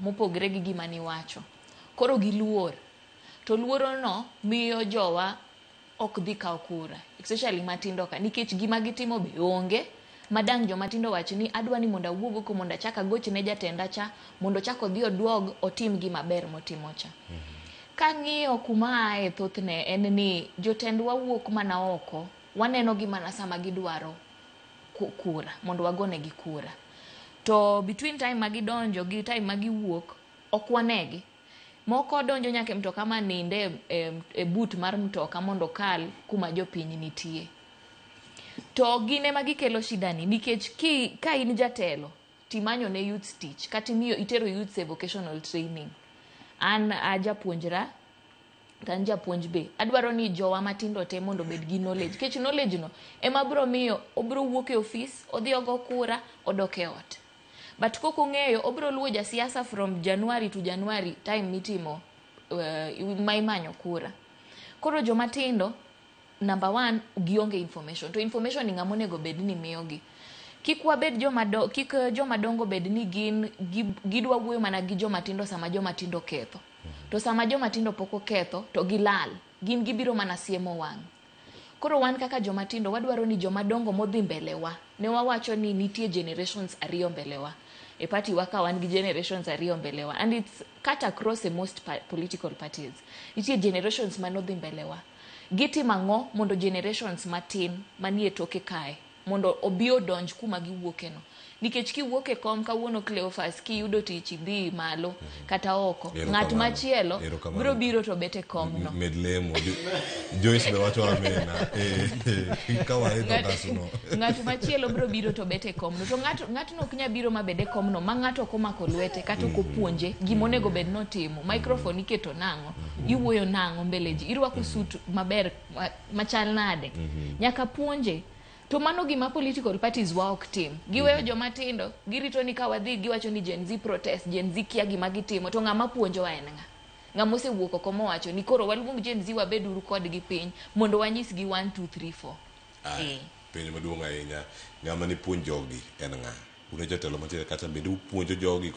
mopogre gi gima niwacho. Koro giluor. To luorono miyo jowa ok dhi kawo kura, especially matindo ka, nikech gima gitimo be onge madang' joma tindo wach ni adwa ni mondo awuog oko mondo achak agoch ne jatenda cha mondo ochak odhi oduog otim gima ber motimo cha. Kang'iyo kuma ae, thothne en ni jotendwa wuok mana oko, waneno gi mana sama gidwaro kura mondo wagonegi kura, to between time ma gidonjo gi time ma giwuok ok wanegi. Moko donjo nyaka e mtoka ma ninde e but mar mtoka mondo okal kuma jopiny nitie. To gin ema gikelo shida ni, nikech ka in jatelo timanyo ne youths tich kata imiyo itero youths e vocational training. An ajapuonjra to an japuonj be adwaro ni jowa matindo te mondo obed gi knowledge, nikech knowledge no ema biro miyo obiro wuok e ofis, odhi ogo kura, odok e ot. But kok ong'eyo, obiro luwo jasiasa from January to January, time mitimo ma imanyo kura. Koro joma tindo, number one, gionge information, to information ni ng'ama onego bed ni miyogi. Kik wabed joma do, kik joma dongo bed ni gin gidwa wuoyo mana gi joma tindo sama joma tindo ketho, to sama joma tindo pok oketho to gilal, gin gibiro mana siemo wang'. Koro wan kaka joma tindo wadwaro ni joma dongo modhi mbele wa ne wawacho ni nitie generations ariyo mbele wa e party wa ka wan gi generations ariyo mbele wa, and it's cut across the most political parties. Nitie generations manodhi mbele wa, gitimo ang'o mondo generations matin manie toke kae mondo obi odonj kuma giwuoke no? Nikech kiwuok e kom kawuono, Cleophas, kiyudo tich idhi malo kata oko, ng'at machielo Erokamano. biro biro to bet e kom no. Med lemo. Joyce be wacho amena. Ka waidho ngasuno. Ng'at machielo biro biro to bet e komno, to ng'atno ok nyal biro mabed e komno ma ng'ato ok omako lwete kata ok opuonje gima onego bed notimo. Microphone iketo nang'o, iwuoyo nang'o mbele ji, irwako suit maber machal nade, nyaka puonje. To mano gima political parties wa ok tim. Giweyo joma tindo, girito ni ka wadhi giwacho ni Gen Z protest, Gen Z kia gima gitimo, to ng'ama puonjowa en ng'a? Ng'ama osewuok oko mowacho ni koro waluong Gen Z, wabed uru kodgi piny mondo wanyisgi 1 2 3 4. Penjo maduong' ahinya, ng'ama ni puonj jogi en ng'a? Un e jotelo mantiere kata bende upuonjo jogi?